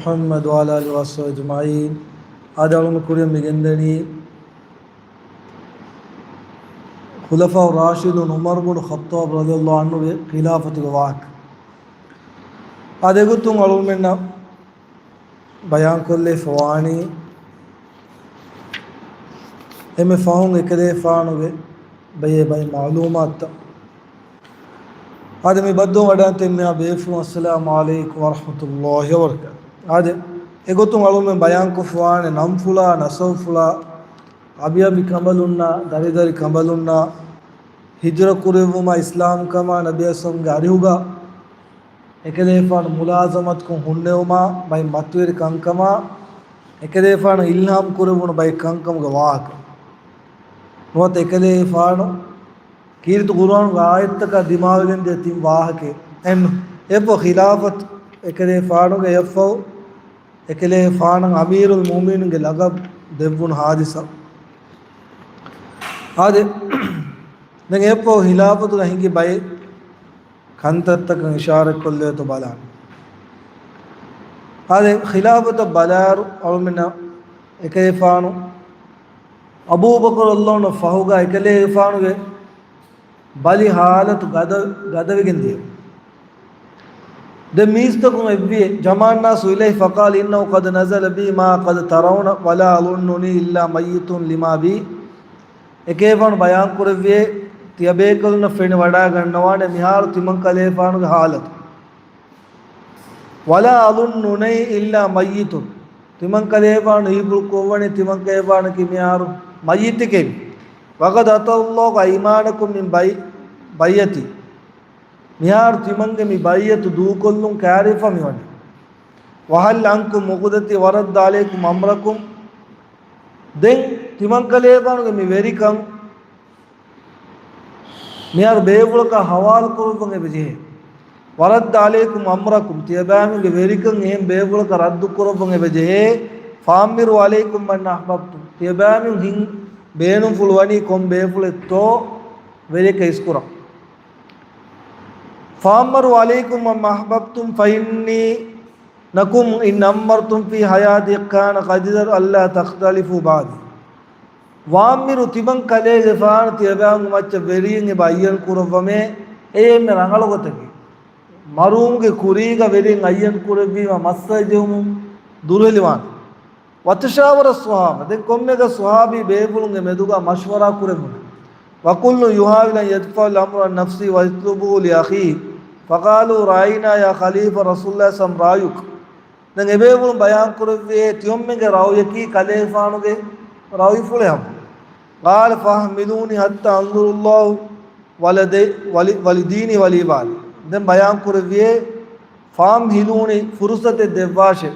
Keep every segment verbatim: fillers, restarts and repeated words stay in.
މުޙައްމަދު ވަޢަލާ އާލިހި ވަޞަޙްބިހި އަޖްމަޢީން. އާދެ، އަޅުގަނޑު ކުރިޔަށް މި ގެންދަނީ ޚުލަފާއު ރާޝިދޫން ޢުމަރު ބުނު ޚައްޠާބް ރަޟިޔަﷲ ޢަންހުގެ ޚިލާފަތުގެ ވާހަކަ. އާދެ، އެގޮތުން އަޅުގަނޑުމެންނަށް ބަޔާންކޮށްލައިފަ ވާނީ އެންމެ ފަހުން އެކަލޭފާނުގެ ބައެއް ބައެއް މަޢުލޫމާތުތައް. އާދެ، މި ބައްދަލު ވަޑާން ތިމާ ބޭފުޅުން، އައްސަލާމު ޢަލައިކުމް ވަރަޙްމަތުﷲި ވަބަރަކާތުހު. އާދެ، އެގޮތުން އަޅުމެން ބަޔާންކޮށްފަ ވާނެ ނަންފުޅާ، ނަސަބުފުޅާ، އަބިއަބި ކަނބަލުންނާ، ދަރިދަރި ކަނބަލުންނާ، ހިޖުރަ ކުރެއްވުމާ، އިސްލާމްކަމާ، ނަބިއްޔާ ސައްލަﷲު ޢަލައިހި ވަސައްލަމްގެ އަރިހުގަ އެކަލޭފާނު މުލާޒަމަތުކޮށް ހުންނެވުމާ، ބައެއް މަތިވެރި ކަންކަމާ، އެކަލޭފާނު އިލްހާމް ކުރެވުނު ބައެއް ކަންކަމުގެ ވާހަކަ. ނުވަތަ އެކަލޭފާނު ކީރިތި ޤުރުއާނުގެ އާޔަތްތަކާ ދިމާވެގެން ދިޔަ ތިން ވާހަކައެއް. އެއްނު، އެއަށްފަހު ޚިލާފަތު އެކަލޭފާނުގެ، އެއަށްފަހު އެކަލޭފާނަށް އަމީރުލް މުއުމިނީންގެ ލަޤަބު ދެއްވުނު ޙާދިސާ. އާދެ، ދެން އެއަށްފަހު ޚިލާފަތުގަ ހިނގި ބައެއް ކަންތައްތަކަށް އިޝާރަތްކޮށްލެވޭތޯ ބަލާނަން. އާދެ، ޚިލާފަތަށް ބަލާއިރު އަޅުމެންނަށް އެކަލޭފާނު އަބޫބަކުރު ރަޟިޔަﷲ ޢަންހު ފަހުގަ އެކަލޭފާނުގެ ބަލި ޙާލަތު ގަދަ، ގަދަވެގެން ދިޔަ. ދެން މީސްތަކުން އެއްވިއޭ، جمع الناس إليه فقال إنه قد نزل بي ما قد ترون ولا أظنني إلا ميت لما بي. އެކަލޭފާނު ބަޔާންކުރެއްވިއޭ، ތިޔަބޭކަލުންނަށް ފެނިވަޑައިގަންނަވާނެ މިހާރު ތިމަން ކަލޭފާނުގެ ޙާލަތު. ولا أظنني إلا ميت. ތިމަން ކަލޭފާނު ހީކުރު ކޮށްވަނީ ތިމަން ކަލޭފާނަކީ މިހާރު މައްޔިތެކޭ. وقد أطال الله أيمانكم من بي-، بيعتي. މިހާރު ތިމަންގެ މި ބައިޢަތު ދޫކޮށްލުން ކައިރިވެފަ މިވަނީ. وحل عنكم عقدتي ورد عليكم أمركم. ދެން ތިމަން ކަލޭފާނުގެ މި ވެރިކަން މިހާރު ބޭފުޅަކާ ޙަވާލު ކުރައްވަން އެބަޖެހޭ. ورد عليكم أمركم، ތިޔަބައިމީހުންގެ ވެރިކަން އެހެން ބޭފުޅަކަށް ރައްދު ކުރައްވަން އެބަޖެހޭ. فأمروا عليكم من أحببتم، ތިޔަބައިމީހުން ހިން ބޭނުންފުޅު ވަނީ ކޮން ބޭފުޅެއްތޯ ވެރިޔަކަށް އިސްކުރަން. فأمروا عليكم من أحببتم فإني نكم إن أمرتم في حياتي كان قدرا ألا تختلفوا بعدي. ވާއްމިރު، ތިމަން ކަލޭގެފާނު ތިޔަބައިމީހުން މައްޗަށް ވެރިއެއް އެބަ އައްޔަން ކުރައްވަމޭ، އެއީ އެންމެ ރަނގަޅު ގޮތަކީ. މަރުވުމުގެ ކުރީގަ ވެރިއެއް އައްޔަން ކުރެއްވީމަ މައްސަލަ ޖެހުމުން ދުރުހެލިވާނެ. وتشاور الصحابة، ދެން ކޮންމެއަކަސް ޞަޙާބީ ބޭފުޅުންގެ މެދުގަ މަޝްވަރާ ކުރެވުނު. وكل يحاول أن يدفع الأمر عن نفسه ويطلبه لأخيه. فقالوا رأينا يا خليفة رسول الله صلى الله عليه وسلم رأيك. ދެން އެބޭފުޅުން ބަޔާން ކުރެއްވިއޭ، ތިޔޮމެންގެ ރައުޔަކީ ކަލޭގެފާނުގެ ރައުޔުފުޅެއް ހަމަ. قال فاحملوني حتى أنظر الله ولدي-، ول-، ولديني ولعبادي. ދެން ބަޔާން ކުރެއްވިއޭ، فأمهلوني، ފުރުޞަތެއް ދެއްވާށޭ.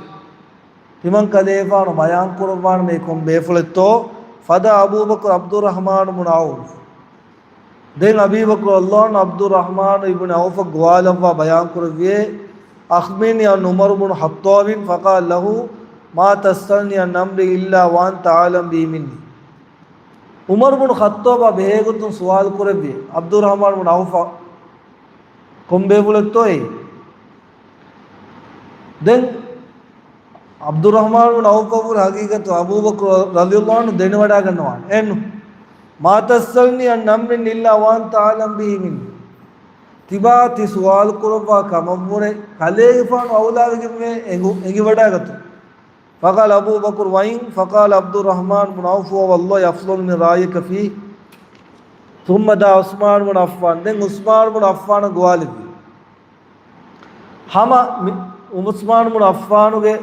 ތިމަން ކަލޭގެފާނު ބަޔާން ކުރައްވާނަމޭ ކޮން ބޭފުޅެއްތޯ. فدعا أبو بكر عبد الرحمن بن عوف. ދެން އަބީބަކުރު ރަޟިޔަﷲ ޢަންހު ޢަބްދުއްރަޙްމާނު އިބްނު ޢައުފަށް ގޮވާލައްވާ ބަޔާން ކުރެއްވިއޭ، أخبرني عن عمر بن الخطاب، فقال له ما تسألني عن أمر إلا وأنت أعلم به مني. ޢުމަރު ބުނު ޚައްޠާބާ ބެހޭގޮތުން ސުވާލު ކުރެއްވިއޭ، ޢަބްދުއްރަޙްމާނު ބުނު ޢައުފަށް ކޮން ބޭފުޅެއްތޯއޭ؟ ދެން ޢަބްދުއްރަޙްމާނު ބުނު ޢައުފަށް ވުރެ ޙަޤީޤަތު އަބޫބަކުރު ރަޟިޔަﷲ ޢަންހު ދެނެވަޑައިގަންނަވާނެ. އެއްނު، ما تسألني عن أمر إلا وأنت أعلم به مني. ތިބާ ތި ސުވާލު ކުރައްވާ ކަމަށްވުރެ ކަލޭގެފާނު އައުލާވެގެންވޭ އެނގު-، އެނގިވަޑައިގަތު. فقال أبو بكر وإن، فقال عبد الرحمن بن عوف ووالله أفضل من رأيك فيه. ثم دعا عثمان بن عفان. ދެން ޢުސްމާނު ބުނު ޢައްފާނަށް ގޮވާލެއްވި. ހަމަ މި-، ޢުސްމާނު ބުނު ޢައްފާނުގެ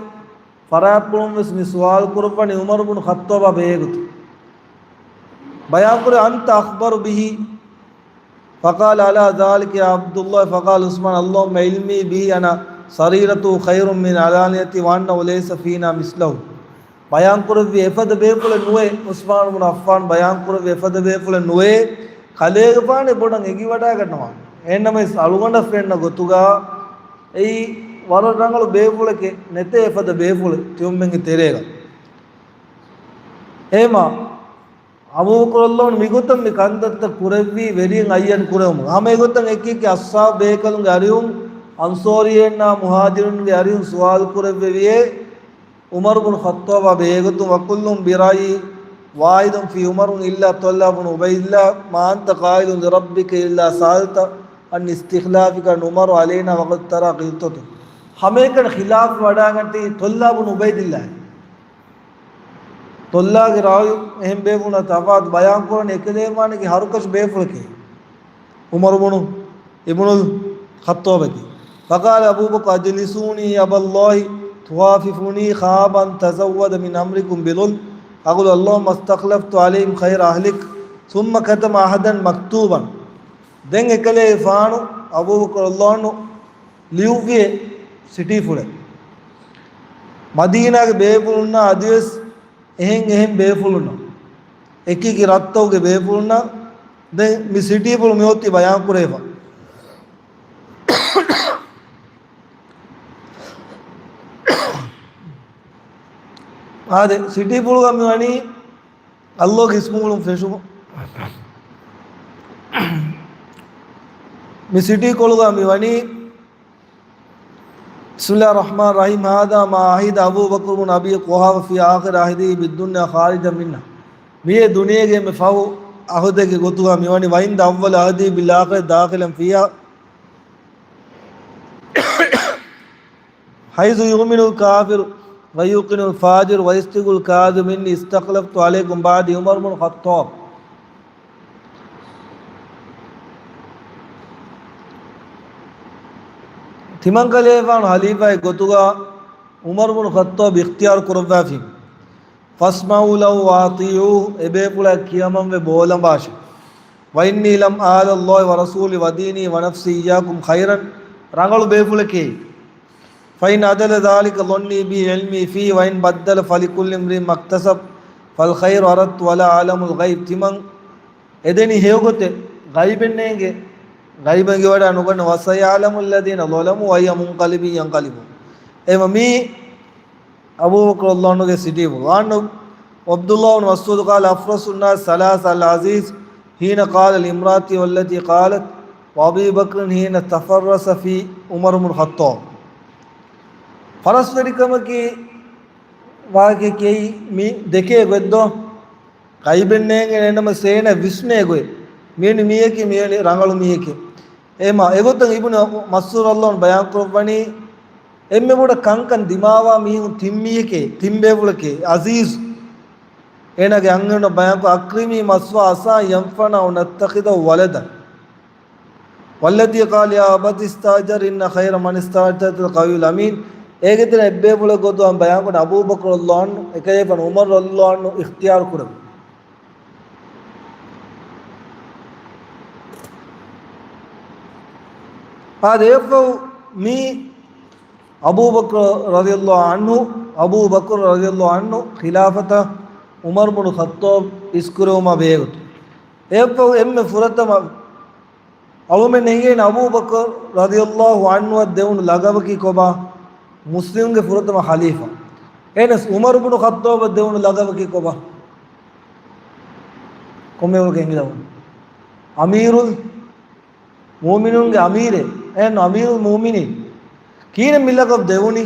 ފަރާތްޕުޅުން ވެސް މި ސުވާލު ކުރައްވަނީ ޢުމަރު ބުނު ޚައްޠާބާ ބެހޭގޮތުން. ބަޔާންކުރޭ، أنت أخبر به. فقال ألا ذلك يا عبد الله؟ فقال عثمان اللهم علمي به أن سريرته خير من علانيته وأنه ليس فينا مثله. ބަޔާންކުރެއްވި އެފަދަ ބޭފުޅެއް ނުވޭ، ޢުސްމާނު ބުނު ޢައްފާން ބަޔާންކުރެއްވި އެފަދަ ބޭފުޅެއް ނުވޭ، ކަލޭގެފާނެއް ބޮޑަށް އެނގިވަޑައިގަންނަވާނެ. އެހެންނަމަވެސް އަޅުގަނޑަށް ފެންނަ ގޮތުގަ އެއީ ވަރަށް ރަނގަޅު ބޭފުޅެކޭ، ނެތޭ އެފަދަ ބޭފުޅެއް ތިޔޮމެންގެ ތެރޭގަ. އެހެމަ އަބޫބަކުރު ރަޟިޔަﷲ ޢަންހު މިގޮތަށް މި ކަންތައްތައް ކުރެއްވީ ވެރިއެއް އައްޔަން ކުރެވުމުން. ހަމަ އެގޮތަށް އެކި އެކި އަޞްޙާބު ބޭކަލުންގެ އަރިހުން އަންޞާރީންނާ މުހާޖިރުންގެ އަރިހުން ސުވާލު ކުރެއްވެވިއޭ، ޢުމަރު ބުނު ޚައްޠާބާ ބެހޭގޮތުން، وكل برأيه واحد في عمر إلا طلحة بن عبيد الله، ما أنت قائل لربك إلا سألت عن استخلافك عن عمر علينا وقد ترى غلطته. ހަމައެކަނި ޚިލާފު ވަޑާގަންނަނީ ޠަލްޙާ ބުނު ޢުބައިދިއްލާ. ޠަލްޙާގެ ރާވީ އެހެން ބޭފުޅުންނާ ތަފާތު ބަޔާން ކުރަނީ އެކަލޭގެފާނުގެ ހަރުކަށި ބޭފުޅެކޭ. ޢުމަރު ބުނު އިބްނުލް ޚައްޠާބަކީ. فقال أبو بكر أجلسوني يا أبا الله تخاففوني خاب أن تزود من أمركم بظلم أقول اللهم استخلفت عليهم خير أهلك ثم كتب عهدا مكتوبا. ދެން އެކަލޭގެފާނު އަބޫބަކުރު ރަޟިޔަﷲ ޢަންހު ލިޔުއްވި ސިޓީފުޅެއް. މަދީނާގެ ބޭފުޅުންނާ އަދިވެސް އެހެން އެހެން ބޭފުޅުންނަށް، އެކި އެކި ރަށްތަކުގެ ބޭފުޅުންނަށް ދެން މި ސިޓީފުޅު މިއޮތީ ބަޔާންކުރެވިފަ. އާދެ، ސިޓީފުޅުގަ މިވަނީ ﷲގެ އިސްމުފުޅުން ފެށުމު. މި ސިޓީކޮޅުގަ މިވަނީ، بسم الله الرحمن الرحيم، هذا ما عهد أبو بكر بن أبي قحافة في آخر عهده بالدنيا خارجا منها. މިއީ ދުނިޔޭގެ އެންމެ ފަހު އަހުދެއްގެ ގޮތުގަ މިވަނީ، وعند أول عهده بالآخرة داخلا فيها، حيث يؤمن الكافر ويوقن الفاجر ويصدق الكاذب إني استخلفت عليكم بعدي عمر بن الخطاب. ތިމަންކަލޭގެފާނު ޚަލީފާއެއް ގޮތުގަ ޢުމަރު ބުނު ޚައްޠާބު އިޚްތިޔާރު ކުރައްވާފި. فاسمعوا له وأطيعوه، އެބޭފުޅާ ކިޔަމަންވެ ބޯލަނބާށެ. وإني لم آل الله ورسوله وديني ونفسي إياكم خيرا، ރަނގަޅު ބޭފުޅެކޭ. فإن عدل ذلك ظني به علمي فيه وإن بدل فلكل امرئ ما اكتسب فالخير أردت ولا أعلم الغيب. ތިމަން އެދެނީ ހެޔޮގޮތެއް، ޣައިބެއް ނޭނގެ، ޣައިބަށް އެނގިވަޑާ ނުގަންނަ، وسيعلم الذين ظلموا أي منقلب ينقلبون. އެމަ މީ އަބޫބަކުރު ރަޟިޔަﷲ ޢަންހުގެ ސިޓީފުޅު. وعن عبد الله بن مسعود قال أفرس الناس ثلاثة العزيز حين قال لامرأته والتي قالت وأبي بكر حين تفرس في عمر بن الخطاب. ފަރަސްވެރިކަމަކީ ވާހަކައެއް ކިޔައީ މި ދެކޭ ގޮތް ދޯ؟ ޣައިބެއް ނޭނގެ ނަމަ ސޭނަ ވިސްނޭ ގޮތް. މިވެނި މީހަކީ މިވެނި ރަނގަޅު މީހެކޭ. އެހެމަ އެގޮތަށް އިބްނު މަސްޢޫދު ރަޟިޔަﷲ ޢަންހު ބަޔާން ކުރައްވަނީ، އެންމެ ބޮޑަށް ކަންކަން ދިމާވާ މީހުން ތިން މީހެކޭ، ތިން ބޭފުޅެކޭ. ޢަޒީޒު، އޭނާގެ އަންހެނުން ބަޔާންކޮށް، أكرمه مثواه عسى أن ينفعنا أو نتخذه ولدا. والتي قال يا أبت استأجره إن خير من استأجرت القوي الأمين. އޭގެ ތެރޭ އެއްބޭފުޅެއް ގޮތުގަ ބަޔާންކުރަނީ އަބޫބަކުރު ރަޟިޔަﷲ ޢަންހު، އެކަލޭގެފާނު ޢުމަރު ރަޟިޔަﷲ ޢަންހު އިޚްތިޔާރު ކުރެއްވި. އާދެ، އެއަށްފަހު މީ އަބޫބަކުރު ރަޟިޔަﷲ ޢަންހު، އަބޫބަކުރު ރަޟިޔަﷲ ޢަންހު ޚިލާފަތަށް ޢުމަރު ބުނު ޚައްޠާބު އިސްކުރެވުމާ ބެހޭގޮތުން. އެއަށްފަހު އެންމެ ފުރަތަމަ އަޅުމެން އެނގޭނެ އަބޫބަކުރު ރަޟިޔަﷲ ޢަންހުއަށް ދެވުނު ލަޤަބަކީ ކޮބާ؟ މުސްލިމުންގެ ފުރަތަމަ ޚަލީފާ. އެހެނަސް ޢުމަރު ބުނު ޚައްޠާބަށް ދެވުނު ލަޤަބަކީ ކޮބާ؟ ކޮންމެވަރަކަށް އެނގިލަވުނު. އަމީރުލް މުއުމިނުންގެ އަމީރެއް. އެހެން އަމީރުލް މުއުމިނީން. ކިހިނެއް މި ލަޤަބު ދެވުނީ؟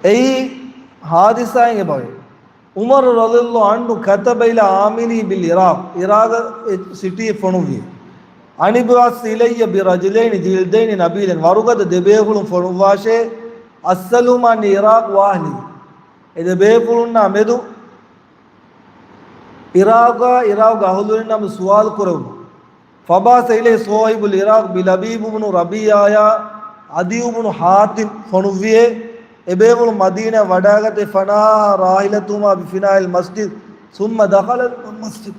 އެއީ ޙާދިސާއެއް އެބަވޭ. ޢުމަރު ރަޟިޔަﷲ ޢަންހު كتب إلى عامله بالعراق، ޢިރާޤަށް ސިޓީ ފޮނުއްވި. أن ابعث إلي برجلين جلدين نبيلين، ވަރުގަދަ ދެބޭފުޅުން ފޮނުއްވާށޭ، أسألهما عن العراق وأهله، އެ ދެ ބޭފުޅުންނާ މެދު ޢިރާޤާ، ޢިރާޤުގެ އަހުލުވެރިންނާ ސުވާލު ކުރެވުނު. فبعث إليه صاحب العراق بلبيد بن ربيعة، عدي بن حاتم ފޮނުއްވިއޭ. އެބޭފުޅުން މަދީނާއަށް ވަޑާގަތެ، فناحا راحلتهما بفناء المسجد ثم دخل المسجد.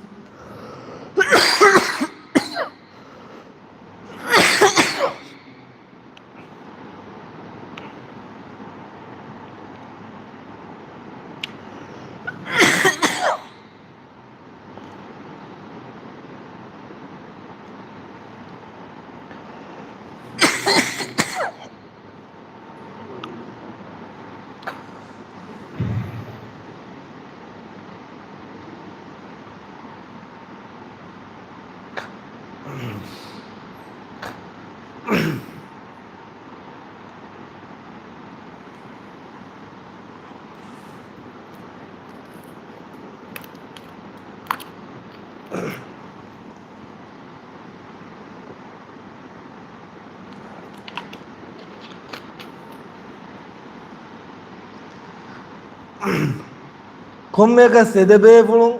ކޮންމެއަކަސް އެދެބޭފުޅުން،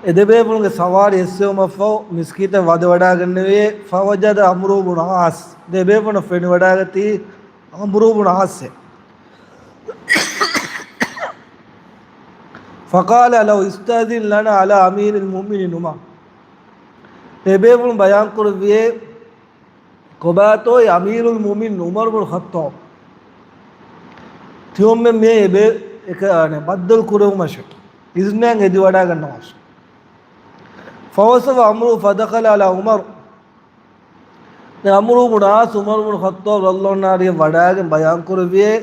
އެދެބޭފުޅުންގެ ސަވާރީ އެއްސެވުމަށްފަހު މިސްކިތަށް ވަދެވަޑާގަންނެވިއޭ. فوجد عمرو بن العاص، ދެބޭފުޅުން ފެނިވަޑާގަތީ ޢަމްރު ބުނު ޢާޞެއް. فقال لو استأذن لنا على أمير المؤمنين عمر. އެބޭފުޅުން ބަޔާންކުރެއްވިއޭ، ކޮބާތޯ އަމީރުލް މުއުމިން ޢުމަރު ބުނު ޚައްޠާބް ތިއޮންމެން މި އެބޭ އެކ-، އަނެ، ބައްދަލު ކުރެވުމަށެ އިޒްނައަށް އެދިވަޑާގަންނަވާށެ. فوصف عمرو فدخل على عمر. ދެން ޢަމްރު ބުނު ޢާޞް ޢުމަރު ބުނު ޚައްޠާބް ރަޟިޔަﷲ ޢަންހު އަރިއަށް ވަޑާގެން ބަޔާންކުރެއްވިއޭ،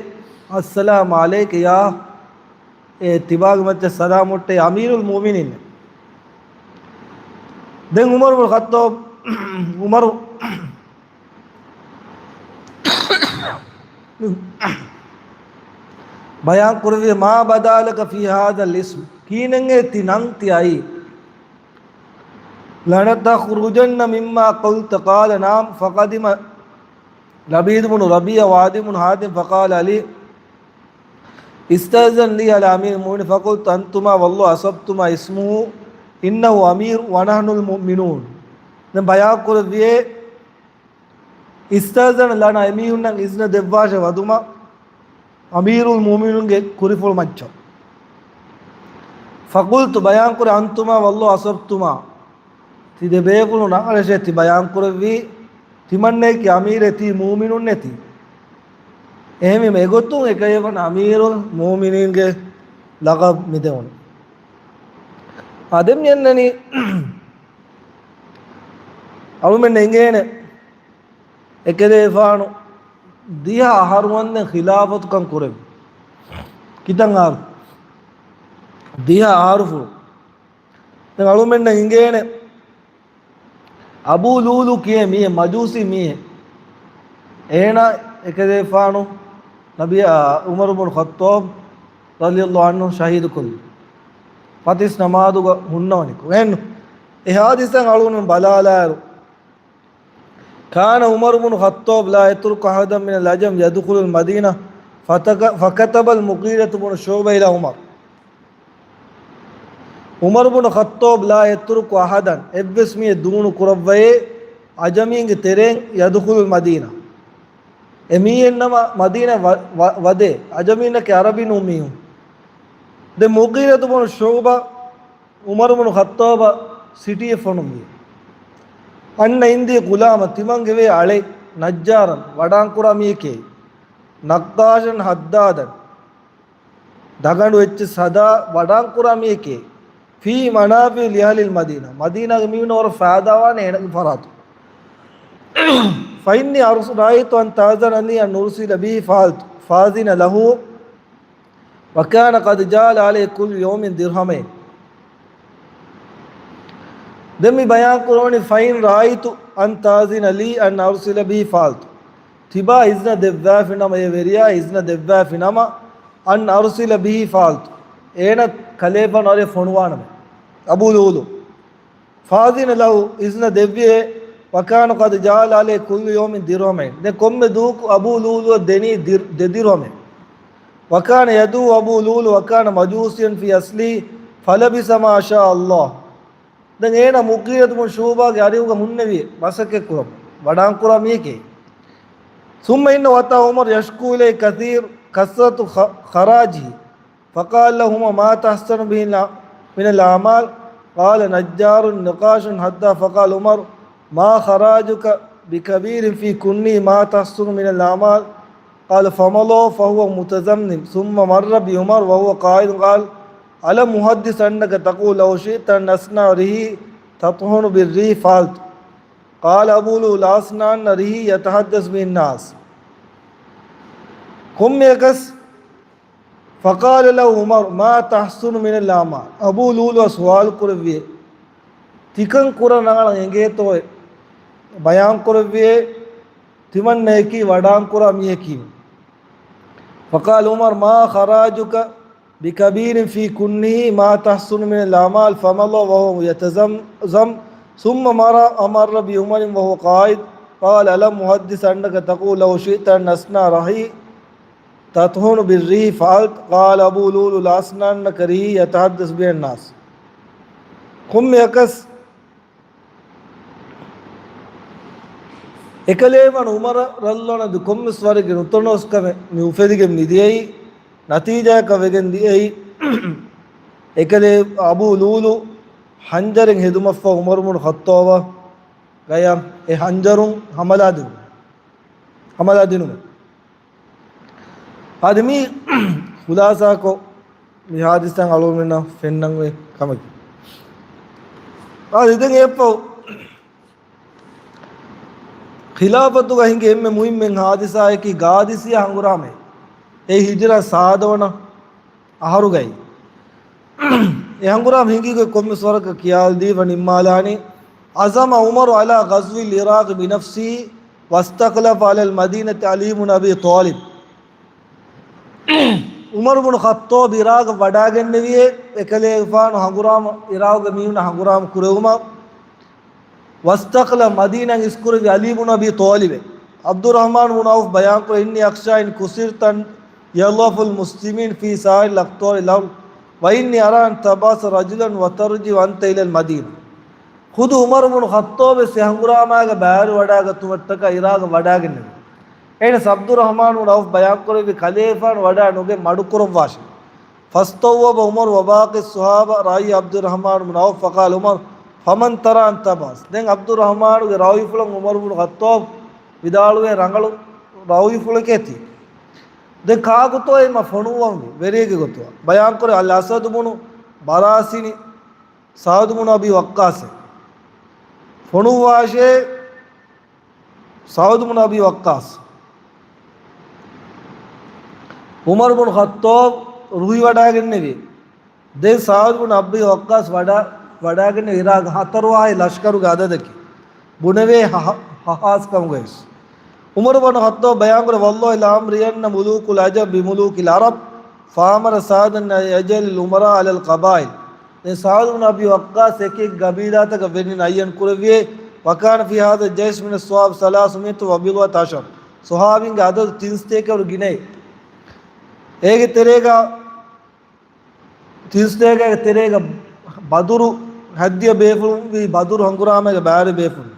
السلام عليك يا، އޭ ތިބާގެ މައްޗަށް ސަލާމް އޮއްޓޭ، أمير المؤمنين. ދެން ޢުމަރު ބުނު ޚައްޠާބް، ޢުމަރު ބަޔާންކުރެއްވިއޭ، ما بدا لك في هذا الاسم، ކިހިނެއްހޭ ތި ނަން ތި އައީ؟ لنتخرجن مما قلت؟ قال نعم. فقدم لبيد بن ربيعة وعدي بن حاتم فقال لي استأذن لي على أمير المؤمنين فقلت أنتما والله أصبتما اسمه إنه أمير ونحن المؤمنون. ދެން ބަޔާންކުރެއްވިއޭ، استأذن لنا، އެމީހުންނަށް އިޒްނަ ދެއްވާށޭ ވަދުމަށް އަމީރުލް މުއުމިނުންގެ ކުރިފުޅު މައްޗަށް. فقلت، ބަޔާންކުރޭ، أنتما والله أصبتما، ތި ދެބޭފުޅުން ރަނގަޅަށޭ ތި ބަޔާންކުރެއްވީ، ތިމަންނަޔަކީ އަމީރޭ، ތީ މުއުމިނުންނޭ ތީ. އެހެންވީމަ އެގޮތުން އެކަލޭގެފާނު އަމީރުލް މުއުމިނީންގެ ލަޤަބު މިދެވުނު. އާ، ދެން މިއަންނަނީ އަޅުމެންނަށް އެނގޭނެ އެކަލޭގެފާނު ދިހަ އަހަރު ވަންދެން ޚިލާފަތުކަން ކުރެއްވި. ކިތަން އަހަރު؟ ދިހަ އަހަރުފުޅު. ދެން އަޅުމެންނަށް އެނގޭނެ އަބޫ ލޫލޫ ކިޔޭ މީހެއް، މަޖޫސީ މީހެއް. އޭނާ އެކަލޭގެފާނު ނަބީ، އާ، ޢުމަރު ބުނު ޚައްޠާބް ރަޟިޔަﷲ ޢަންހު ޝަހީދުކޮށްލި. ފަތިސް ނަމާދުގަ ހުންނަވަނިކޮށް. އެހެން އެ ޙާދިސާ އަޅުގަނޑުމެން ބަލާލާއިރު، كان عمر بن الخطاب لا يترك أحدا من العجم يدخل المدينة فتك-، فكتب المغيرة بن شعبة إلى عمر. ޢުމަރު ބުނު ޚައްޠާބް لا يترك أحدا، އެއްވެސް މީހެއް ދޫނު ކުރައްވައޭ، ޢަޖަމީންގެ ތެރެއިން، يدخل المدينة، އެ މީހެއް ނަމަ މަދީނާ ވަ-، ވަ-، ވަދޭ، ޢަޖަމީންނަކީ ޢަރަބި ނޫން މީހުން. ދެން މުޣީރަތު ބުނު ޝުޢުބާ ޢުމަރު ބުނު ޚައްޠާބަށް ސިޓީއަށް ފޮނުއްވި. أن عندي غلاما، ތިމަންގެވޭ އަޅެއް، نجارا، ވަޑާންކުރާ މީހެކޭ، نقاشا حدادا، ދަގަނޑު އެއްޗެއް ހަދާ ވަޑާންކުރާ މީހެކޭ، في منافع لأهل المدينة، މަދީނާގެ މީހުންނަށް ވަރަށް ފައިދާވާނެ އޭނާގެ ފަރާތުން. فإني أرس-، رأيت أن تأذن لي أن أرسل به فعلت، فأذن له، وكان قد جعل عليه كل يوم درهمين. ދެން މި ބަޔާން ކުރަވަނީ، فإن رأيت أن تأذن لي أن أرسل به فعلت. ތިބާ އިޒްނަ ދެއްވާފި ނަމަ، އެ ވެރިޔާ އިޒްނަ ދެއްވާފި ނަމަ، أن أرسل به فعلت، އޭނަ ކަލޭފާނު އަރި ފޮނުވާނަމޭ. އަބޫ ލޫލޫ. فأذن له، އިޒްނަ ދެއްވިއޭ، وكان قد جعل عليه كل يوم درهمين. ދެން ކޮންމެ ދުވަހަކު އަބޫ ލޫލޫއަށް ދެނީ ދިރް-، ދެ ދިރްހަމެއް. وكان يدعو أبو لؤلؤ وكان مجوسيا في أصله فلبث ما شاء الله. ދެން އޭނަ މުޣީރަތު ބުނު ޝުޢުބާގެ އަރިހުގަ ހުންނެވި މަސައްކަތް ކުރަން، ވަޑާންކުރާ މީހެކޭ. ثم إنه أتى عمر يشكو إليه كثير، كثرة خ-، خراجه. فقال له عمر، ما تحسن به من الأعمال؟ قال، نجار نقاش حداد. فقال عمر، ما خراجك بكبير في كنه ما تحسن من الأعمال؟ قال، فمضى فهو متذمذم، ثم مر بعمر وهو قاعد، قال، ألم أحدثك أنك تقول لو شئت أن أصنع ريحي تطحن بالريح فعلت. قال أبو لؤلؤ، لأصنعن ريحي يتحدث به الناس. ކޮންމެއަކަސް فقال له عمر، ما تحسن من الأعمال؟ އަބޫ ލޫލޫއަށް ސުވާލު ކުރެއްވިއޭ، ތިކަން ކުރަން ރަނގަޅަށް އެނގޭތޯއޭ؟ ބަޔާން ކުރެއްވިއޭ، ތިމަންނަޔަކީ ވަޑާންކުރާ މީހަކީ. فقال عمر، ما خراجك بكبير في كنه ما تحسن من الأعمال؟ فمضى وهو يتذمذم، ثم مر، مر بعمر وهو قاعد، قال، ألم أحدثك أنك تقول لو شئت أن أصنع ريحي تطحن بالريح فعلت، قال أبو لؤلؤ لأسنانك ريح يتحدث بها الناس. ކޮންމެއަކަސް އެކަލޭގެފާނު ޢުމަރަށް ރަޟިޔަﷲ ޢަންހު ކޮންމެސް ވަރެއްގެ ނުތަނަވަސްކަމެއް މި އުފެދިގެން މިދިޔައީ، ނަތީޖާއަކަށް ވެގެން ދިޔައީ، އެކަލޭ އަބޫ ލޫލު ހަންޖަރެއް ހެދުމަށްފަހު ޢުމަރު ބުނު ޚައްޠާބަށް ގަޔަށް އެ ހަންޖަރުން ހަމަލާ ދިނުމަށް، ހަމަލާ ދިނުމަށް. އަދި މި ޚުލާސާކޮށް، މި ޙާދިސާ އަޅުގަނޑުމެންނަށް ފެންނަން އޮތް ކަމަކީ. އަދި ދެން އެއަށްފަހު ޚިލާފަތުގަ ހިނގި އެންމެ މުހިއްމު ޙާދިސާއަކީ ޤާދިސިއްޔާ ހަނގުރާމައެއް. އެ ހިޖުރަ ސާދަވަނަ އަހަރުގައި. އެ ހަނގުރާމަ ހިނގި ގޮތް ކޮންމެސް ވަރަކަށް ކިޔާލަދީފަ ނިންމާލާނީ، عزم عمر على غزو العراق بنفسه واستخلف على المدينة علي بن أبي طالب. ޢުމަރު ބުނު ޚައްޠާބު ޢިރާޤަށް ވަޑާގެންނެވިއޭ، އެކަލޭގެފާނު ހަނގުރާމަ، ޢިރާޤުގެ މީހުންނަށް ހަނގުރާމަ ކުރެވުމަށް، واستخلف، މަދީނާއަށް އިސްކުރެއްވި ޢަލީ ބުނު އަބީ ޠާލިބެއް. ޢަބްދުއްރަޙްމާނު ބުނު ޢައުފް ބަޔާންކުރޭ، إني أخشى إن كسرت أن يضعف المسلمون في سائر أقطار الأرض، وإني أرى أن تبعث رجلا وترجع أنت إلى المدينة. ޚުދު ޢުމަރު ބުނު ޚައްޠާބުވެސް އެ ހަނގުރާމާގަ ބައިވެރިވަޑާގަތުމަށްޓަކާ ޢިރާޤަށް ވަޑާގެންނެވި. އެހެނަސް ޢަބްދުއްރަޙްމާނު ބުނު ޢައުފް ބަޔާންކުރެއްވި، ކަލޭގެފާނު ވަޑާ ނުގެން މަޑުކުރައްވާށެވެ. فاستوعب عمر وباقي الصحابة رأي عبد الرحمن بن عوف فقال عمر، فمن ترى أن تبعث؟ ދެން ޢަބްދުއްރަޙްމާނުގެ ރައުޔިފުޅަށް ޢުމަރު ބުނު ޚައްޠާބު ވިދާޅުވޭ، ރަނގަޅު ރައުޔިފުޅެކޭތީ. ދެން ކާކުތޯއޭ މަ ފޮނުއްވަންވީ؟ ވެރިއެއްގެ ގޮތުގަ. ބަޔާންކުރޭ، الأسود بن براس، ސަޢުދު ބުނު އަބީ ވައްޤާޞް. ފޮނުއްވާށޭ، ސަޢުދު ބުނު އަބީ ވައްޤާޞް. ޢުމަރު ބުނު ޚައްޠާބު ރުހިވަޑާގެންނެވި. ދެން ސަޢުދު ބުނު އަބީ ވައްޤާޞް ވަޑާ، ވަޑާގެން ޢިރާޤަށް ހަތަރު އަހަރު ލަޝްކަރުގެ ޢަދަދަކީ ބުނެވޭ ހަ-، ހަ-، ހާސްކަމުގައިވެސް. ޢުމަރު ބުނު ޚައްޠާބު ބަޔާންކުރޭ، والله لأمرين ملوك العجم بملوك العرب، فأمر سعدا أن يجعل الأمراء على القبائل. ދެން ސަޢުދު ބުނު އަބީ ވައްޤާޞް އެކި އެކި ޤަބީލާތަކަށް ވެރިން އައްޔަން ކުރެއްވިއޭ، وكان في هذا الجيش من الصحابة ثلاثمائة وبضعة عشر. ޞަޙާބީންގެ ޢަދަދު ތިންސަތޭކައަށްވުރެ ގިނައޭ. އޭގެ ތެރޭގަ، ތިންސަތޭކައިގެ ތެރޭގަ ބަދުރު ހައްދިޔަ ބޭފުޅުން ވީ، ބަދުރު ހަނގުރާމައިގެ ބައިވެރި ބޭފުޅުން.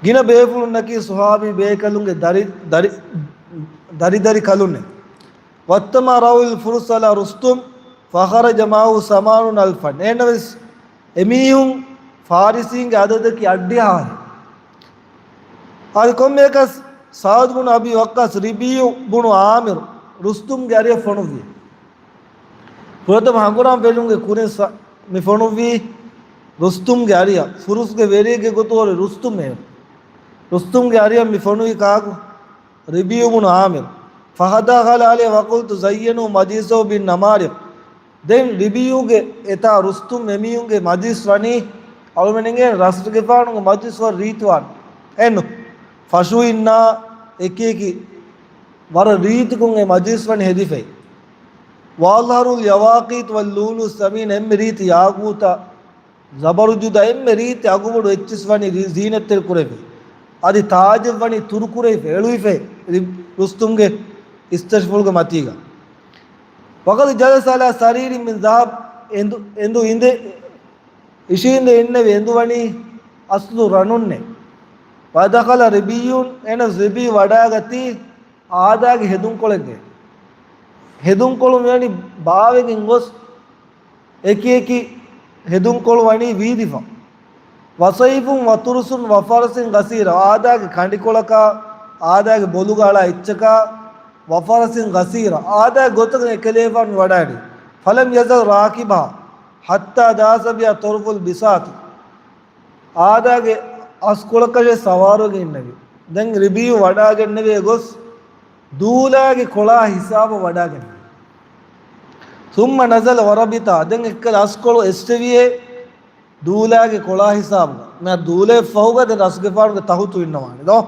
ގިނަ ބޭފުޅުންނަކީ ޞަޙާބީ ބޭކަލުންގެ ދަރި، ދަރި، ދަރި ދަރި ކަލުންނޭ. واجتمع رأي الفرس على رستم فخرج معه ثمانون ألفا. އެހެންނަމަވެސް އެމީހުން ފާރިސީންގެ އަދަދަކީ އައްޑިހަ އަހަރެއް. އަދި ކޮންމެއަކަސް ސަޢުދު ބުނު އަބީ ވައްޤާޞް، ރިބީޢު ބުނު ޢާމިރު ރުސްތުމްގެ އަރިއަށް ފޮނުއްވި. ފުރަތަމަ ހަނގުރާމަ ވެރިންގެ ކުރިން ސަ-، މި ފޮނުއްވީ ރުސްތުމްގެ އަރިއަށް. ފުރުސްގެ ވެރިއެއްގެ ގޮތުގަ ހުރި ރުސްތުމް އެ. ރުސްތުމްގެ އަރިއަށް މި ފޮނުއްވީ ކާކު؟ ރިބީޢު ބުނު ޢާމިރު. فدخل عليه وقلت زينوا مجالسهم بالنمارق. ދެން ރިބީޢުގެ އެތާ ރުސްތުމް އެމީހުންގެ މަޖިލިސް ވަނީ، އަޅުމެން އެނގޭ ރަސްގެފާނުގެ މަޖިލިސް ވަރަށް ރީތިވާން. އެންނު. ފަށުއިންނާ އެކި އެކި ވަރަށް ރީތިކޮށް އެ މަޖިލިސް ވަނީ ހެދިފައި. وأزهروا اليواقيت واللؤلؤ الثمين، އެންމެ ރީތި ޔާޤޫތާ، ޒަބަރުޖަދާ، އެންމެ ރީތި އަގުބޮޑު އެއްޗިސް ވަނީ ރީ-، ޒީނަތްތެރި ކުރެވި. އަދި ތާޖެއް ވަނީ ތުރުކުރެވިފަ، އެޅުވިފަ، ރި-، ރުސްތުމްގެ އިސްތަށިފުޅުގެ މަތީގަ. وقد جلس على سرير من ذهب، އެނދު، އެނދު އިނދެ، އިށީނދެ އިންނެވި އެނދު ވަނީ އަސްލު ރަނުންނޭ. ودخل ربيع، އެހެނަސް ރިބީޢު ވަޑާގަތީ އާދާގެ ހެދުންކޮޅެއްގައި. ހެދުންކޮޅު މިވަނީ ބާވެގެން ގޮސް، އެކި އެކި ހެދުންކޮޅު ވަނީ ވީދިފަ. وسيف وترس وفرس قصيرة، އާދާގެ ކަނޑިކޮޅަކާ، އާދާގެ ބޮލުގަ އަޅާ އެއްޗަކާ، وفرس قصيرة، އާދާގެ ގޮތަކަށް އެކަލޭގެފާނު ވަޑާއިރީ. فلم يزل راكبها حتى داس بها طرف البساط. އާދާގެ އަސްކޮޅަކަށޭ ސަވާރުވެގެން އިންނެވި. ދެން ރިބީޢު ވަޑާގެންނެވި އެ ގޮސް ދޫލާގެ ކޮޅާ ހިސާބަށް ވަޑާގެންނެވި. ثم نزل وربطها، ދެން އެއްކަލަ އަސްކޮޅު އެއްސެވިއޭ ދޫލާގެ ކޮޅާ ހިސާބުގަ. މި ދޫލައި ފަހުގަ ދެން ރަސްގެފާނުގެ ތަހުތު އިންނަވާނެ ދޯ.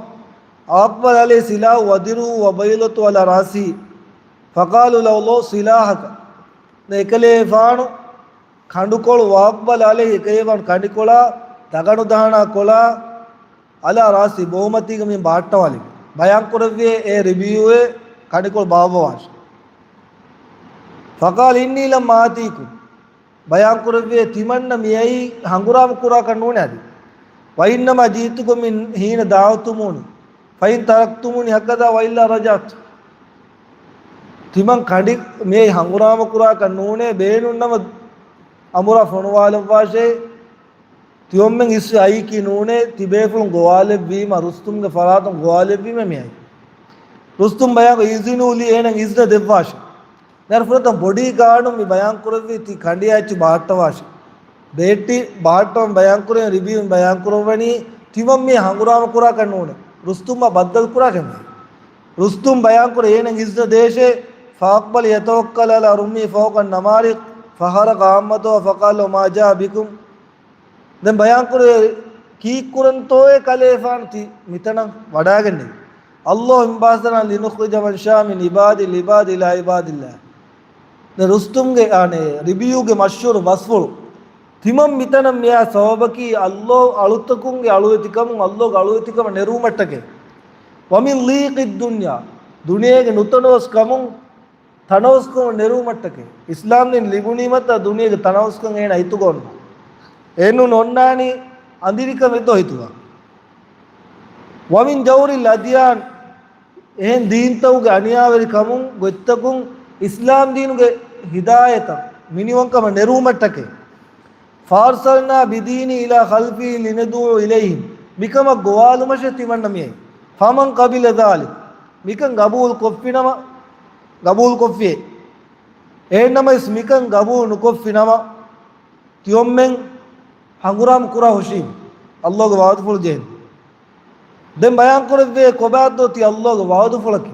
وأقبل عليه سلاحه ودرعه وبيضته على رأسه فقالوا له ضع سلاحك. ދެން އެކަލޭގެފާނު ކަނޑުކޮޅު، وأقبل عليه، އެކަލޭގެފާނު ކަނޑިކޮޅާ، ދަގަނޑު ދަހަނާ ކޮޅާ، على رأسه، ބޯމަތީގަ މި ބާއްޓަވާލި. ބަޔާންކުރެއްވިއޭ އޭ ރިބީޢުއޭ ކަނޑިކޮޅު ބާއްވަވާށޭ. فقال إني لم آتكم، ބަޔާންކުރެއްވިއޭ ތިމަންނަ މިއައީ ހަނގުރާމަ ކުރާކަށް ނޫނޭ އަދި. وإنما جئتكم من حين دعوتموني فإن تركتموني هكذا وإلا رجعت. ތިމަން ކަނޑި މިއައީ ހަނގުރާމަ ކުރާކަށް ނޫނޭ، ބޭނުންނަމަ އަމުރާ ފޮނުވާލައްވާށޭ. ތިއޮންމެން އިސްވެ އައީކީ ނޫނޭ، ތިބޭފުޅުން ގޮވާލެއްވީމަ، ރުސްތުމްގެ ފަރާތުން ގޮވާލެއްވީމަ މިއައީ. ރުސްތުމް ބަޔާން، إذنوا لي، އޭނަ އިޒްނަ ދެއްވާށޭ. މިހާރު ފުރަތަމަ ބޮޑީ ގާޑުން މި ބަޔާން ކުރެއްވީ ތި ކަނޑިއާ އެއްޗި ބަހައްޓަވާށޭ. ބޭއްޓި ބަހައްޓަވަން ބަޔާން ކުރެވެނީ، ރިބިޔުން ބަޔާން ކުރައްވަނީ ތިމަން މި ހަނގުރާމަ ކުރާކަށް ނޫނޭ، ރުސްތުމްއާ ބައްދަލު ކުރާކަށް. ރުސްތުމް ބަޔާން ކުރޭ އޭނަ އިޒްނަ ދޭށޭ، فأقبل يتوكل على رمحه فوق النمارق فحرق عامته فقال لهم ما جاء بكم. ދެން ބަޔާންކުރޭ، ކީއްކުރަންތޯއޭ ކަލޭފާނު ތި މިތަނަށް ވަޑާގެންނެވި؟ الله انبعثنا لنخرج من شأم من عباد العباد إلى عباد الله. ދެން ރުސްތުމްގެ، އާނެ، ރިބިޔުގެ މަޝްހޫރު ބަސްފުޅު. ތިމަން މިތަނަށް މިއާ ސަބަބަކީ ﷲ އަޅުތަކުންގެ އަޅުވެތިކަމުން، ﷲ ގެ އަޅުވެތިކަމަށް ނެރުވުމަށްޓަކައި. ومن ضيق الدنيا، ދުނިޔޭގެ ނުތަނަވަސްކަމުން، ތަނަވަސްކަމަށް ނެރުވުމަށްޓަކައި. އިސްލާމްދީން ލިބުނީމަތާ ދުނިޔޭގެ ތަނަވަސްކަން އޭނަ ހިތުގަ އޮންނާނެ. އެހެންނޫން އޮންނާނީ އަނދިރިކަމެއްދޯ ހިތުގަ. ومن جور الأديان، އެހެން ދީންތަކުގެ އަނިޔާވެރިކަމުން ގޮތްތަކުން އިސްލާމްދީނުގެ ހިދާޔަތަށް މިނިވަންކަމަށް ނެރުވުމަށްޓަކައި. فأرسلنا بدينه إلى خلفه لندعو إليهم، މިކަމަށް ގޮވާލުމަށޭ ތިމަންނަ މިއައީ. فمن قبل ذلك، މިކަން ގަބޫލު ކޮށްފިނަމަ، ގަބޫލު ކޮށްފިއޭ. އެހެންނަމަވެސް މިކަން ގަބޫލު ނުކޮށްފިނަމަ، ތިއޮންމެން ހަނގުރާމަ ކުރާ ހުށީމު، ﷲ ގެ ވަޢުދުފުޅު ޖެހެން. ދެން ބަޔާން ކުރެއްވޭ ކޮބާތޯ ތި ﷲ ގެ ވަޢުދުފުޅަކީ.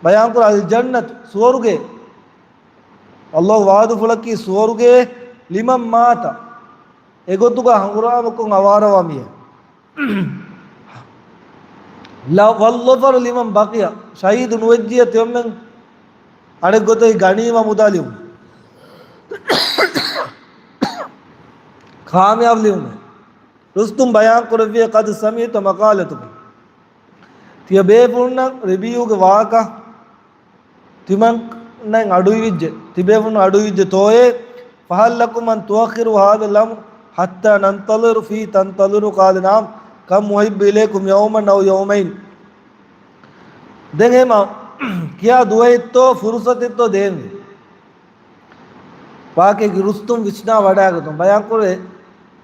ބަޔާން ކުރާ الجنة، ސުވަރުގެ. ﷲ ވަޢުދުފުޅަކީ ސުވަރުގެ، لمن مات، އެގޮތުގަ ހަނގުރާމަކޮށް އަވާރަވާ މީހެއް. ލަ-، والظفر لمن بقي، ޝަހީދު ނުވެއްޖިއްޔާ ތިއޮންމެން އަނެއްގޮތަކީ ޣަނީމާ މުދާ ލިޔުން. ކާމިޔާބު ލިޔުން. ރުސްތުމް ބަޔާން ކުރެއްވިއޭ، قد سمعت مقالتكم. ތިޔަބޭފުޅުންނަށް ރިބިޔުގެ ވާހަކަ ތިމަންނަށް އަޑުއިވިއްޖެ، ތިބޭފުޅުން އަޑުއިވިއްޖެ ތޯއޭ؟ فهل لكم أن تؤخروا هذا الأمر حتى ننتظر فيه تنتظروا؟ قال نعم، كم أحب إليكم يوما أو يومين. ދެން ހަމަ ކިޔާ ދުވަހެއްތޯ ފުރުސަތެއްތޯ ދޭންވީ. ވާހަކައެއް ރުސްތުމް ވިސްނާ ވަޑާގަތުން ބަޔާންކުރޭ،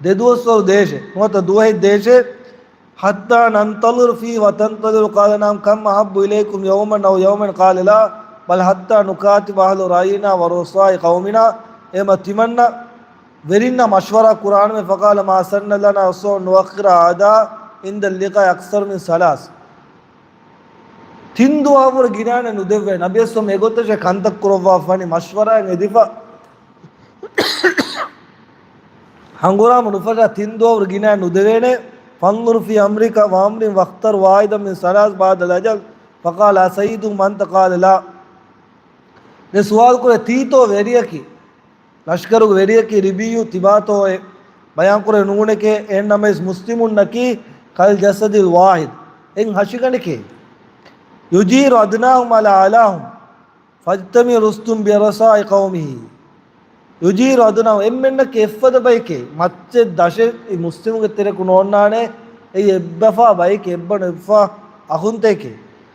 ދެ ދުވަސްވަރު ދޭށޭ، ނުވަތަ ދުވަހެއް ދޭށޭ. حتى ننتظر فيه وتنتظروا؟ قال نعم، كم أحب إليكم يوما أو يومين؟ قال لا، بل حتى نكاتب أهل رأينا ورؤساء قومنا. އެމަ ތިމަންނަ ވެރިންނާ މަޝްވަރާ ކުރާނަމޭ. فقال ما سن لنا رسول أن نؤخر هذا عند اللقاء أكثر من ثلاث. ތިން ދުވަހަށްވުރެ ގިނައިން ނުދެވޭ. ނަބިއްޔާ ސައްލަމް އެގޮތަށޭ ކަންތައް ކުރައްވާފަނި މަޝްވަރާއިން އެދިފަ. ހަނގުރާމަ ނުފަށާ ތިން ދުވަހަށްވުރެ ގިނައިން ނުދެވޭނެ. فانظر في أمرك وأمرهم واختر واحدا من ثلاث بعد الأجل. فقال أسيدهم أنت؟ قال لا. ދެން ސުވާލު ކުރޭ، ތީތޯ ވެރިޔަކީ؟ ލަޝްކަރުގެ ވެރިޔަކީ ރިބިޔު ތިބާތޯއޭ؟ ބަޔާންކުރޭ ނޫނެކޭ، އެހެންނަމަވެސް މުސްލިމުންނަކީ كالجسد الواحد، އެއް ހަށިގަނޑެކޭ. يجير أدناهم على أعلاهم فيجتمع رستم برؤساء قومه. يجير أدناهم، އެންމެންނަކީ އެއްފަދަ ބައެކޭ. މައްޗެއް ދަށެއް މުސްލިމުގެ ތެރެކު ނޯންނާނެ، އެއީ އެއްބަފާ ބައެކޭ، އެއްބަނޑު އެއްބަފާ އަޚުންތަކެކޭ.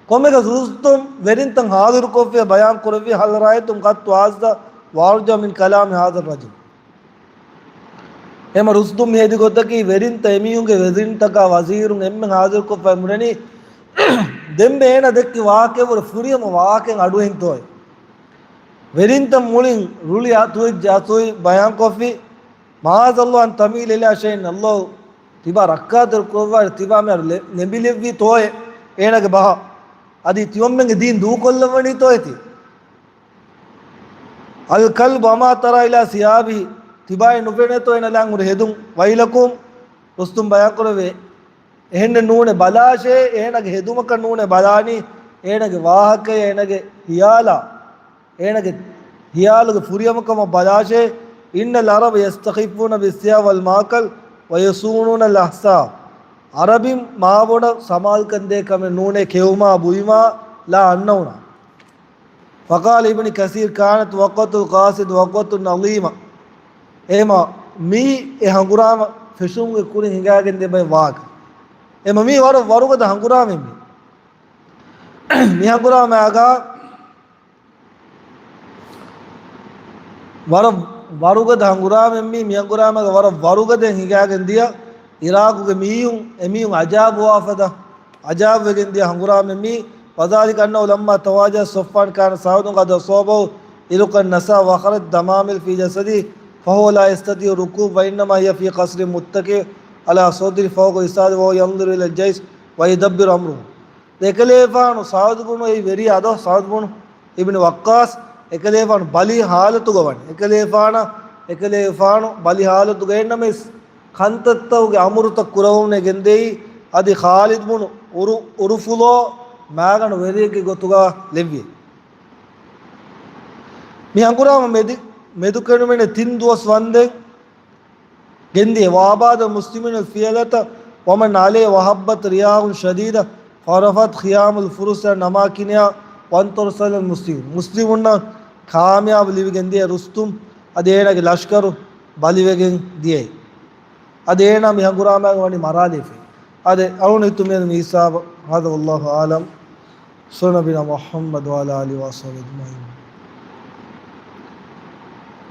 ކޮންމެއަކަސް ރުސްތުމް ވެރިންތައް ހާޒިރުކޮށްފިޔާ ބަޔާން ކުރެއްވި، هل رأيتم قط أعز وأرجى من كلام هذا الرجل؟ އެމަ ރުސްތުމް ހެދި ގޮތަކީ ވެރިންތައް އެމީހުންގެ ވެރިންތަކާ ވަޒީރުން އެންމެން ހާޒިރުކޮށްފައި މިއުޅެނީ. ދެންމެ އޭނަ ދެއްކި ވާހަކައަށްވުރެ ފުރިހަމަ ވާހަކައެއް އަޑުއެހިންތޯއޭ؟ ވެރިންތައް މުޅިން ރުޅި އަތުވެއްޖެ، އަތުވެ ބަޔާންކޮށްފި، معاذ الله أن تميل إلى شيء، ﷲ ތިބާ ރައްކާތެރި ކުރައްވާ، ތިބާ މިހާރު ލެ-، ލެނބިލެއްވީތޯއޭ އޭނަގެ ބަހަށް؟ އަދި ތިއޮންމެންގެ ދީން ދޫކޮށްލައްވަނީތޯއޭ ތި؟ الكلب أما ترى إلى ثيابه، ތިބާއަށް ނުފެނޭތޯ އޭނަ ލާން ހުރި ހެދުން؟ ويلكم، ރުސްތުމް ބަޔާންކުރެވޭ. އެހެންނެއް ނޫނޭ، ބަލާށޭ، އޭނަގެ ހެދުމަކަށް ނޫނޭ ބަލާނީ، އޭނަގެ ވާހަކަޔަށް، އޭނަގެ ހިޔާލާ، އޭނަގެ ހިޔާލުގެ ފުރިހަމަކަމަށް ބަލާށޭ. إن العرب يستخفون بالثياب والمأكل ويصونون الأحساب. އަރަބިން މާބޮޑަށް ސަމާލުކަން ދޭ ކަމެއް ނޫނޭ ކެއުމާ ބުއިމާ ލާ އަންނައުނާ. فقال ابن كثير، كانت وقعة القاصد وقعة عظيمة. އެހެމަ މީ އެ ހަނގުރާމަ ފެށުމުގެ ކުރިން ހިނގާގެން ދިޔަ ބައެއް ވާހަކަ. އެހެމަ މީ ވަރަށް ވަރުގަދަ ހަނގުރާމެއް މީ. މި ހަނގުރާމައިގާ ވަރަށް ވަރުގަދަ ހަނގުރާމެއް މީ. މި ހަނގުރާމައިގަ ވަރަށް ވަރުގަދައިން ހިނގާގެން ދިޔަ އިރާޤުގެ މީހުން، އެމީހުން އަޖާބުވާފަދަ، އަޖާބުވެގެން ދިޔަ ހަނގުރާމެއް މީ. وذلك أنه لما تواجه صفان كان سعد قد أصابه إلقا نسا وخرجت دمامل في جسده فهو لا يستطيع الركوب وإنما هي في قصر متكئ على صدره فوق وسادته وهو ينظر إلى الجيش ويدبر أمره. އެކަލޭފާނު ސަޢުދު ބުނު އެއީ ވެރިޔާ ދޯ؟ ސަޢުދު ބުނު އިބްނު ވައްޤާޞް އެކަލޭފާނު ބަލި ހާލަތުގަ ވަން. އެކަލޭފާނަށް، އެކަލޭފާނު ބަލި ހާލަތުގައި ނަމަވެސް، ކަންތައްތަކުގެ އަމުރުތައް ކުރެވުން ގެންދެވި. އަދި ޚާލިދު ބުނު އުރު، އުރުފުލޯ މާގަނޑު ވެރިއެއްގެ ގޮތުގަ ލެއްވި. މި ހަނގުރާމަ މެދި، މެދުކެނޑުމެން ތިން ދުވަސް ވަންދެން ގެންދިޔަ. وأباد المسلمون الفيلة ومن عليه وهبت رياح شديدة فرفعت خيام الفرس عن أماكنها وانتصر المسلمون. މުސްލިމުންނަށް ކާމިޔާބު ލިބިގެން ދިޔަ ރުސްތުމް އަދި އޭނާގެ ލަޝްކަރު ބަލިވެގެން ދިޔައީ. އަދި އޭނާ މި ހަނގުރާމައިގަ ވަނީ މަރާލިފައި. އަދި އަޅުން ހިތުމިއެރު މި ހިސާބަށް. هذا والله أعلم. صلى نبينا محمد وعلى آله وصحبه أجمعين.